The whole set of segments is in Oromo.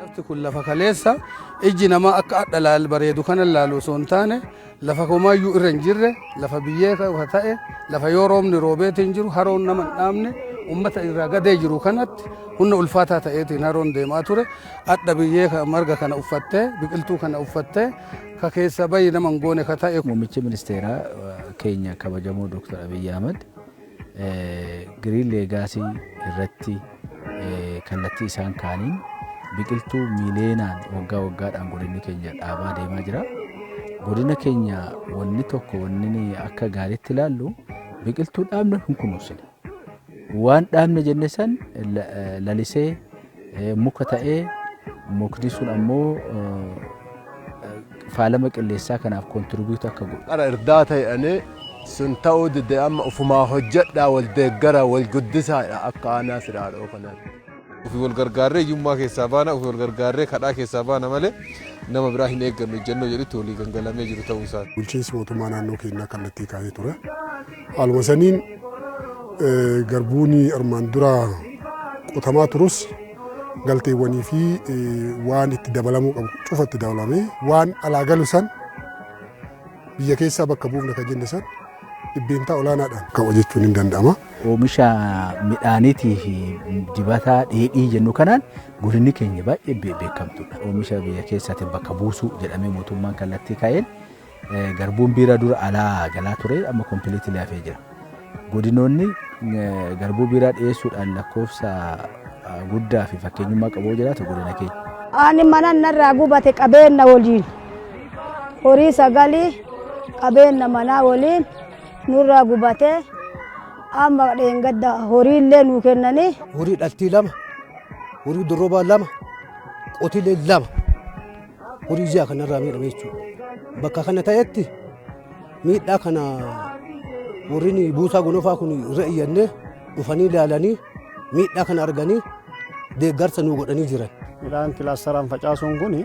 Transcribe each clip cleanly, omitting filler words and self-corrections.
Lafti kun lafa kaleessa ijji namaa akka adda laal bareedu kana laalu osoo hin taane, lafa homaayyuu irra hin jirre, lafa biyyee ta'e, lafa yoo roobni roobeetiin jiru haroon nama hin dhaabne, ummata irraa gadee jiru kanatti humna ulfaataa ta'eetiin haroon deemaa ture. Adda biyyee marga kana uffattee, biqiltuu kana uffattee, ka keessa bayi nama hin goone ka ta'e. Muummichi ministeeraa keenya kabajamoo Dr. Abiyyi Ahmad Green Legacy irratti kallattii isaan kaaniin biqiltuu miileenaan waggaa waggaadhaan godinni keenya dhaabaa deemaa jira. Godina keenya wanni tokko wanni akka gaariitti ilaallu, biqiltuu dhaabne hin kunuunsine. Waan dhaabne jenne san lalisee muka ta'ee, mukni sun ammoo faalama qilleensaa kanaaf contribute akka godhu. Qara irdaata jedhanii sun ta'uu dide, amma ufumaa hojjedhaa, wal deeggara, wal guddisaa akka aanaa Siraadhoo kanaatti. Ofii wal gargaarree hiyyummaa keessaa baana, ofii wal gargaarree kadhaa keessaa baana malee nama biraa hin eeggannu ejjennoo jedhutti walii gangalamee jiru ta'uu isaati. Bulchiinsi mootummaa naannoo keenyaa kallattii kaa'ee ture. Haaluma saniin garbuun armaan dura qotamaa turus, galteewwanii fi waan itti dabalamuu qabu cufa itti dabalamee, waan alaa galu san biyya keessaa bakka buufna kan jenne san dhibbeentaa olaanaadhaan kan hojjechuun hin danda'ama. Oomisha midhaaniitii fi dibataa dheedhii jennu kanaan godinni keenya baay'ee beekamtuudha. Oomisha biyya keessaatiin bakka buusuu jedhamee mootummaan kallattii kaa'een garbuun biiraa dura alaa galaa ture amma completely hafee jira. Godinoonni garbuu biiraa dhiyeessuudhaan lakkoofsa guddaa fi fakkeenyummaa qabu jiraatu godina keenya. Ani mana narraa gubate qabeenya waliin, horii sagalii qabeenya manaa waliin nurraa gubate. Amma dheengadda horiillee nuu kennanii. Horii dhaltii lama, horii dorrobaa lama, qotilee lama, horii ji'a kanarraa miidhame jechuudha. Bakka kana ta'etti miidhaa kana warri buusaa gonofaa kun irra iyyannee, dhufanii ilaalanii, miidhaa kana arganii deeggarsa nuu godhanii jiran. Midhaan kilaastaraan facaasuun kun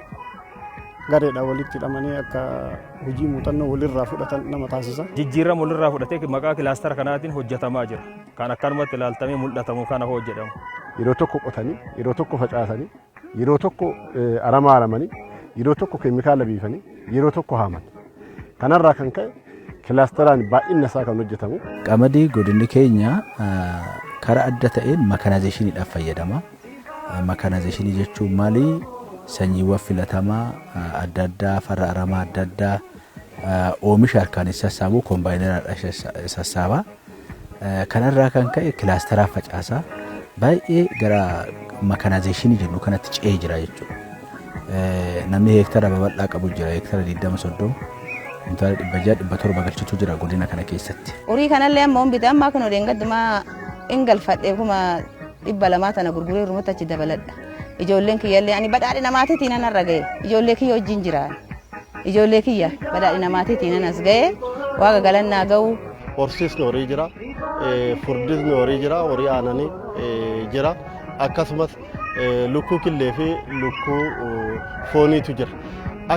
gareedhaan walitti hidhamanii akka hojii muuxannoo walirraa fudhatan nama taasisa. Jijjiirama walirraa fudhatee maqaa kilaastara kanaatiin hojjetamaa jira. Kan akkanumatti ilaaltamee mul'atamu kana hojjedhamu. Yeroo tokko qotanii, yeroo tokko facaasanii, yeroo tokko aramaa aramanii, yeroo tokko keemikaala biifanii, yeroo tokko haaman. Kanarraa kan ka'e kilaastaraan baay'inni isaa kan hojjetamu. Qamadii godinni keenya karaa adda ta'een mechanizationiidhaaf fayyadama. Mechanizationii jechuun maali? Sanyiiwwan filatamaa adda addaa, farra aramaa adda addaa, oomisha harkaan sassaabu kombaayinaraadhaan sassaaba. Kanarraa kan ka'e kilaastaraa facaasaa baay'ee gara mechanizationii jennu kanatti ce'ee jira jechuudha. Namni heektara babal'aa qabu jira, heektara 20, 30, kuntaala 600, 700 galchitu jira godina kana keessatti. Horii kanallee amma bite, amma kun dheengaddumaa hin galfadhe, 200,000 tana gurguree rumatti achi dabaladha. Ijoolleen kiyyallee ani badhaadhina maatiitiin nan irra ga'e. Ijoollee kiyya wajjin jira. Ijoollee kiyya badhaadhina maatiitiin nan as ga'e, waaqa galannaa ga'u. Horsiisni horii jira, furdisni horii jira, horii aananii jira. Akkasumas lukkuu killee fi lukkuu fooniitu jira.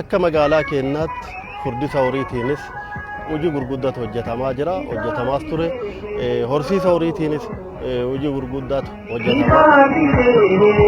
Akka magaalaa keenyaatti furdisa horiitiinis hojii gurguddaatu hojjetamaa jira, hojjetamaas ture. Horsiisa horiitiinis hojii gurguddaatu hojjetamaa.